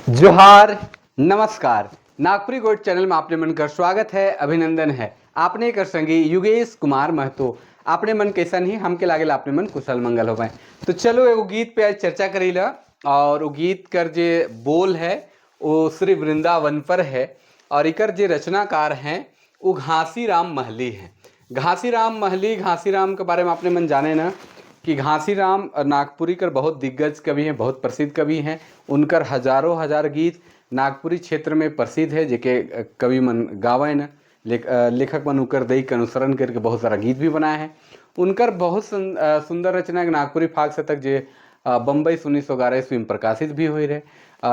जोहार, नमस्कार। नागपुरी गोट चैनल में आपने मन का स्वागत है, अभिनंदन है। आपने कर संगी युगेश कुमार महतो। आपने मन कैसन ही हमके लागेल आपने मन कुशल मंगल हो गए। तो चलो, एगो गीत पे आज चर्चा करीला और वो गीत कर जे बोल है, वो श्री वृंदावन पर है और इकर जे रचनाकार हैं, वो घासीराम महली हैं। घासीराम महली, घासीराम के बारे में आपने मन जाने ना कि घासीराम नागपुरी कर बहुत दिग्गज कवि हैं, बहुत प्रसिद्ध कवि हैं। उनकर हजारों हजार गीत नागपुरी क्षेत्र में प्रसिद्ध है, जेके कवि मन गावे न, लेखक मन उकर दई के अनुसरण करके बहुत सारा गीत भी बनाए हैं। उनकर बहुत सुंदर रचना नागपुरी फाग शतक, जे बम्बई 1911 ईस्वी में प्रकाशित भी हुई रहे।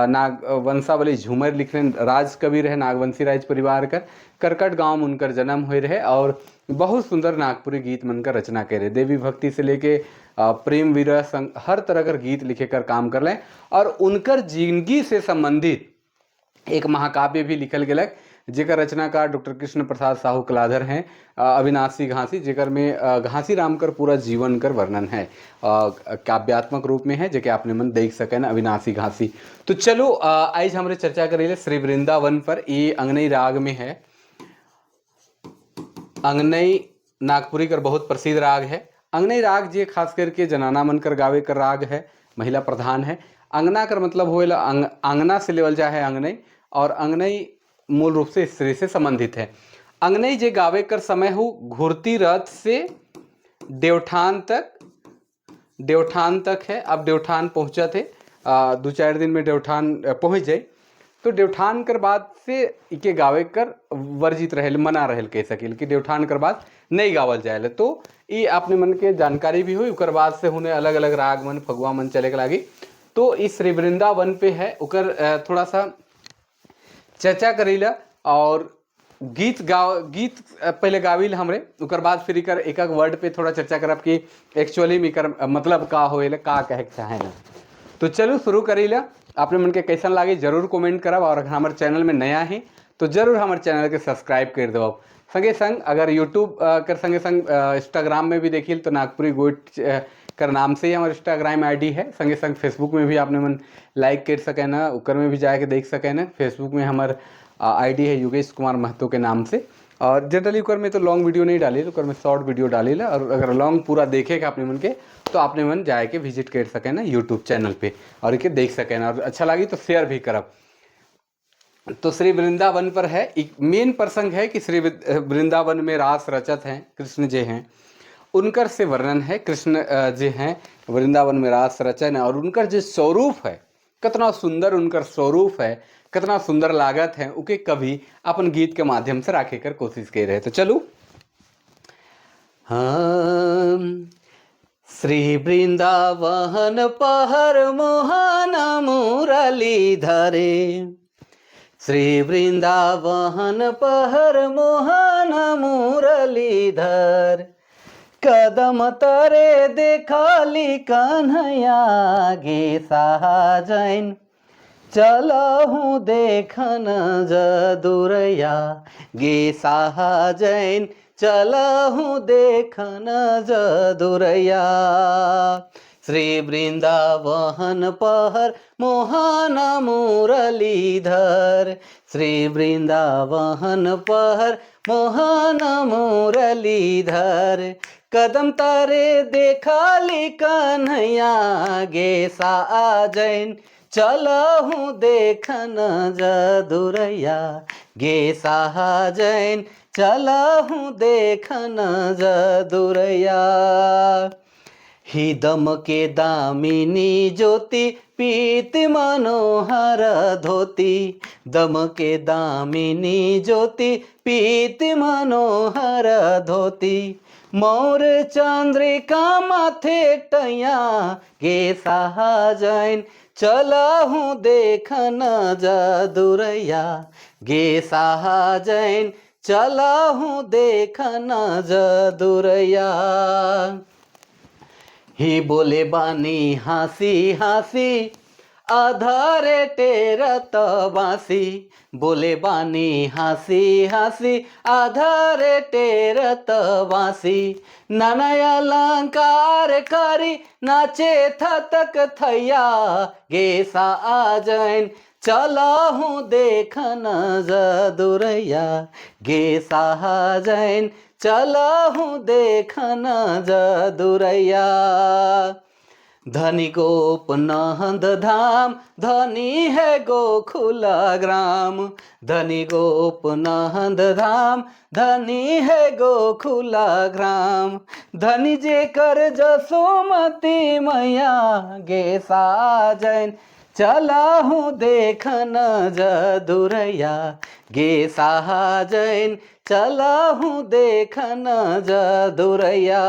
नाग वंशावली झूमर लिख रहे। राज कवि रहे नागवंशी राज परिवार कर। करकट गांव में उनकर जन्म हुए रहे और बहुत सुंदर नागपुरी गीत मन कर रचना करे। देवी भक्ति से लेके प्रेम, विरह संग हर तरह कर गीत लिखे कर काम कर लें और उनकर जिंदगी से संबंधित एक महाकाव्य भी लिखल गेलक, जेकर रचनाकार डॉक्टर कृष्ण प्रसाद साहू कलाधर हैं, अविनाशी घासी, जेकर में घासी राम कर पूरा जीवन कर वर्णन है, काव्यात्मक रूप में है, जेके आपने मन देख सकें, अविनाशी घासी। तो चलो, आज हमरे चर्चा करेले श्री वृंदावन पर। ये अंगनई राग में है। अंगनई नागपुरी कर बहुत प्रसिद्ध राग है। अंगनई राग जे खास करके जनाना मन कर गावे कर राग है, महिला प्रधान है। अंगना कर मतलब होएला अंगना से लेवल जाए है अंगनई और अंगनई मूल रूप से स्त्री से संबंधित है। अंगनई जे गावे कर समय हो घुरती रथ से देवठान तक, देवठान तक है। अब देवठान पहुंचा थे, 2-4 दिन में देवठान पहुंच जाए, तो देवठान कर बाद से इके गावे कर वर्जित रहे, मना रहे, कह सकील कि देवठान कर बाद नहीं गावल जाए। तो ये अपने मन के जानकारी भी हुई। उकर बाद से हुने अलग अलग राग मन, फगुआ मन चले के लागी। तो इस श्री वृंदावन पे है, उकर थोड़ा सा चर्चा करीला और गीत गाओ। गीत पहले गाविल हमरे, उकर बाद फिर इकर एक एक वर्ड पे थोड़ा चर्चा करब कि एक्चुअली में इकर मतलब का होएला, का कहे के चाहे ना। तो चलो, शुरू करीला। आपने मन के कैसन लागे, जरूर कमेंट करब और अगर हमारे चैनल में नया है तो जरूर हमारे चैनल के सब्सक्राइब कर देब। संगे संग अगर यूट्यूब कर संगे संग इंस्टाग्राम में भी देखिए तो नागपुरी गोट कर नाम से ही हमारे इंस्टाग्राम आईडी है। संगे संग फेसबुक में भी आपने मन लाइक कर सके ना, उकर में भी जाके देख सके ना। फेसबुक में हमार आईडी है योगेश कुमार महतो के नाम से और जनरली उकर में तो लॉन्ग वीडियो नहीं डाली, उकर में शॉर्ट वीडियो डाली ला और अगर लॉन्ग पूरा देखे आपने मन के तो आपने मन जाके विजिट कर सके ना यूट्यूब चैनल पे और इके देख सके ना और अच्छा लगी तो शेयर भी करब। तो श्री वृंदावन पर है। एक मेन प्रसंग है कि श्री वृंदावन में रास रचत हैं कृष्ण जे हैं, उनकर से वर्णन है। कृष्ण जे हैं, वृंदावन में रास रचन है और उनकर जो स्वरूप है, कितना सुंदर उनकर स्वरूप है, कितना सुंदर लागत है, उके कवि अपन गीत के माध्यम से राखे कर कोशिश कर रहे। तो चलो। हाँ, श्री वृंदावन पहर मोहन मुरली धरे, श्री वृंदावन पहर मोहन मुरलीधर, कदम तरे देखली कन्हैया गे साजन, चलहु देखन जदुरैया गे साजन, चलहु देखन जदुरैया। श्री वृंदावन पहर मोहन मुरलीधर, श्री वृंदावन पहर मोहन मुरलीधर, कदम तरे देखली कन्हैया गे साजन, चलहु देखन जदुरैया गे साजन, चलहु देखन जदुरैया। ही दम के दामिनी ज्योति पीत मनोहर धोती, दम के दामिनी ज्योति पीत मनोहर धोती, मोर चंद्रिका माथे टैया गे साजन, चलहु देखन जदुरैया गे साजन, चलहु देखन जदुरैया। ही बोले बानी हंसी हंसी अधरे टेरत बांसी, बोले बानी हंसी हंसी, अधरे टेरत बांसी। नाना अलंकार करी नाचे थतक थैया गे साजन, चलहूँ देखन जदुरैया गे साजन, चलहूँ देखन जदुरैया। धनी गोप नंद धाम, धनी है गोकुल ग्राम, धनी गोप नंद धाम, धनी है गोकुल ग्राम, धनी जे कर जसोमती मैया गे साजन, चलहूँ देखन जदुरैया गे साजन, चलहूँ देखन जदुरैया।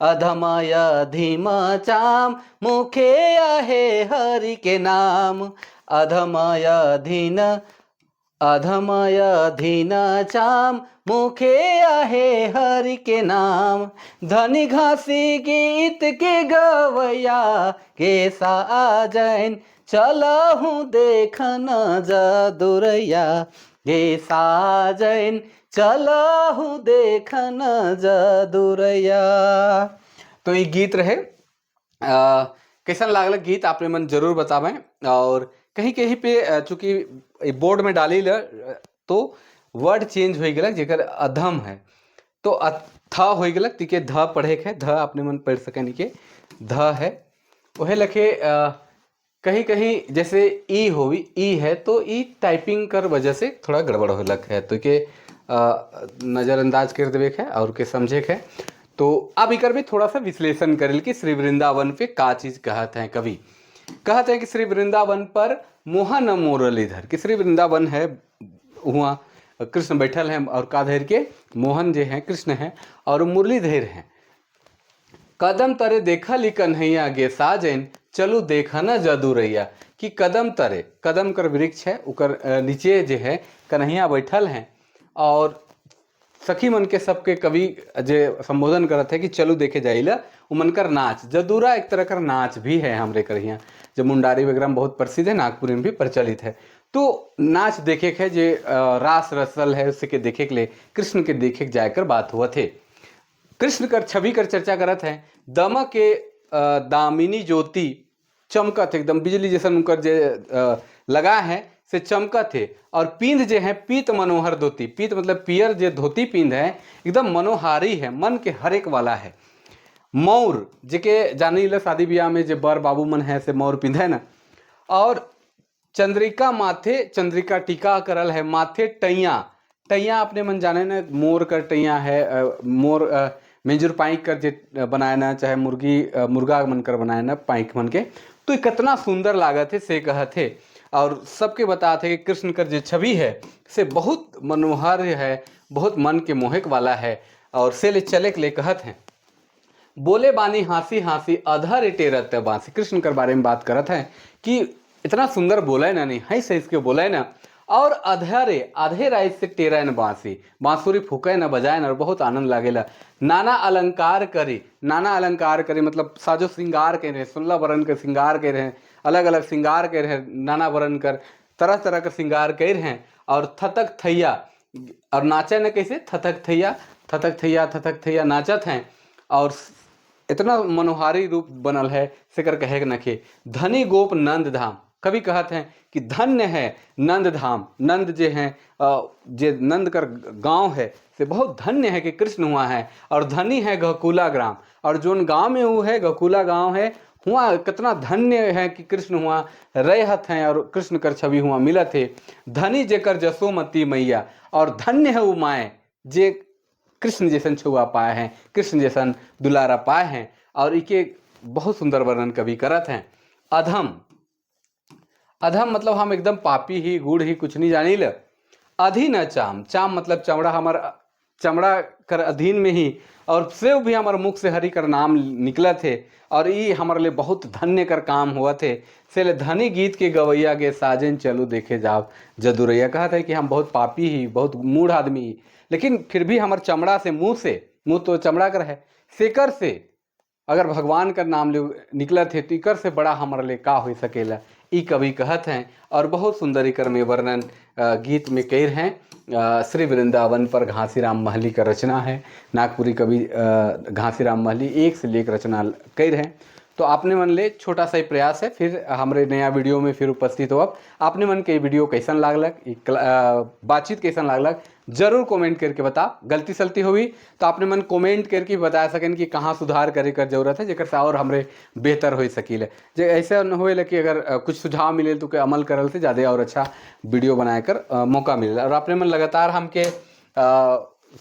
अधमय धीम चाम, मुखे आहे हरि के नाम, अधमय धीन, अधमय धीन चाम, मुखे आहे हरि के नाम, धनी घासी गीत के गवैया के साजन, चलहूँ देखन जदुरैया गे साजन, चलहूँ देखन जदुरैया। तो ये गीत रहे। कैसन लागल गीत, आपने मन जरूर बतावें। और कहीं कहीं पे चूंकि बोर्ड में डाली ल तो वर्ड चेंज हो गया, जेकर अधम है तो थ हो गया, तिके ध पढ़े के है, ध अपने मन पढ़ सकें के ध है। वह लखे कहीं कहीं जैसे ई होवी, ई है तो ई टाइपिंग कर वजह से थोड़ा गड़बड़ होलक है, तो के नज़रअंदाज कर देवे है और के समझे के है। तो अब इकर भी थोड़ा सा विश्लेषण करेल कि श्री वृंदावन पे का चीज कहते हैं कवि। कहते हैं कि श्री वृंदावन पर मोहन मुरलीधर, कि श्री वृंदावन है हुआ कृष्ण बैठल हैं और का धर के मोहन जे हैं कृष्ण हैं और मुरलीधर हैं। कदम तरे देखा ली कन्हैया गे साजन, चलू देखा न जदुरैया। कि कदम तरे, कदम कर वृक्ष है, उकर नीचे जे है कन्हैया बैठल हैं और सखी मन के सबके कवि जे संबोधन करत है कि चलू देखे जाइला उमन कर नाच। जदूरा एक तरह का नाच भी है हमरे कर यहाँ, जो मुंडारी वगैरह में बहुत प्रसिद्ध है, नागपुर में भी प्रचलित है। तो नाच देखे के जे रास रसल है उससे के देखे के लिए कृष्ण के देखे के जाकर बात हुआ थे। कृष्ण कर छवि कर चर्चा करत हैं, दम के दामिनी ज्योति चमकत एकदम बिजली जैसा उनकर जे लगा है से चमकत है। और पींध जे है पीत मनोहर धोती, पीत मतलब पियर जे धोती पींध है एकदम मनोहारी है, मन के हर एक वाला है। मौर जेके जानी ले शादी ब्याह में जे बर बाबू मन है से मौर पिंधे ना। और चंद्रिका माथे चंद्रिका टीका करल है, माथे टैया, टैया अपने मन जाने ना मोर कर टैया है, मोर मेंजुर पाइक कर जे बनाए ना, चाहे मुर्गी मुर्गा मन कर बनाए ना पाइक मन के, तो कितना सुंदर लागत है से कहत है। और सबके बताते कि कृष्ण कर जो छवि है से बहुत मनोहर है, बहुत मन के मोहक वाला है। और से ले चले के ले कहत हैं, बोले बानी हंसी हंसी अधर टेरत बांसी। कृष्ण कर बारे में बात करत हैं कि इतना सुंदर बोले ना, नहीं हंस हंस के बोले ना, और अधरे आधे रात से टेरा न बांसी, बांसुरी फूके न बजाए न, और बहुत आनंद लागेला। नाना अलंकार करी, नाना अलंकार करी मतलब साजो श्रृंगार कर रहे, 16 वरण के श्रृंगार कर रहे हैं, अलग अलग श्रृंगार कर रहे हैं, नाना वरण कर तरह तरह का श्रृंगार कर रहे हैं। और थतक थैया और नाचे न कैसे थतक थैया थतक थैया थतक थैया नाचत हैं। और इतना मनोहारी रूप बनल है से कर कहे नखे। धनी गोप नंद धाम, कवि कहते हैं कि धन्य है नंद धाम, नंद जे हैं जे नंद कर गांव है से बहुत धन्य है कि कृष्ण हुआ है। और धनी है गकुला ग्राम, और जोन गांव में वो है गकुला गांव है, हुआ कितना धन्य है कि कृष्ण हुआ रहत हैं और कृष्ण कर छवि हुआ मिलत है। धनी जेकर जसोमती मैया, और धन्य है वो माए जे कृष्ण जैसन छुआ पाए हैं, कृष्ण जैसन दुलारा पाए हैं। और इके बहुत सुंदर वर्णन कवि करत हैं। अधम, अधम मतलब हम एकदम पापी ही गुड़ ही कुछ नहीं जानी ल। अधीन चाम, चाम मतलब चमड़ा, हमार चमड़ा कर अधीन में ही, और सेव भी हमारे मुख से हरि कर नाम निकला थे, और ये हमारे लिए बहुत धन्य कर काम हुआ थे। से धनी गीत के गवैया के साजन चलू देखे जाओ जदुरैया। कहा था कि हम बहुत पापी ही, बहुत मूढ़ आदमी ही, लेकिन फिर भी हमारे चमड़ा से मुंह से, मुंह तो चमड़ा कर है, सेकर से अगर भगवान का नाम ले निकलत है तो इकर से बड़ा हमारे लिए का हो सकेला, ई कवि कहत हैं। और बहुत सुंदर इकर में वर्णन गीत में कइर हैं। श्री वृंदावन पर घासीराम महली का रचना है। नागपुरी कवि घासीराम महली एक से लेक रचना कइर हैं। तो आपने मन ले छोटा सा ही प्रयास है, फिर हमरे नया वीडियो में फिर उपस्थित हो। अब आपने मन के वीडियो कैसन लागलक, बातचीत कैसन लागलक, जरूर कमेंट करके बता। गलती सलती हुई तो आपने मन कमेंट करके बता सकें कि कहाँ सुधार करे कर जरूरत है, जेकर से और हमरे बेहतर हो सकीले। जे ऐसा न होए कि अगर कुछ सुझाव मिले तो के अमल करल से ज़्यादा और अच्छा वीडियो बनाए कर मौका मिले। और आपने मन लगातार हमके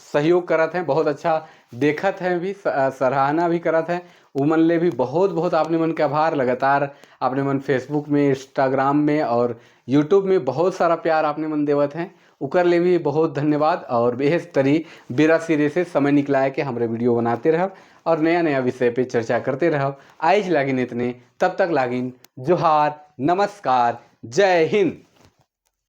सहयोग करत हैं, बहुत अच्छा देखत हैं भी, सराहना भी करत हैं, उमन ले भी बहुत बहुत आपने मन के आभार। लगातार आपने मन फेसबुक में, इंस्टाग्राम में और यूट्यूब में बहुत सारा प्यार आपने मन देवत हैं, उकर ले भी बहुत धन्यवाद। और बेहद तरी बेरा सिरे से समय निकलाए के हमरे वीडियो बनाते रहब और नया नया विषय पे चर्चा करते रहब। आइज लागिन इतने, तब तक लागिन जोहार, नमस्कार, जय हिंद।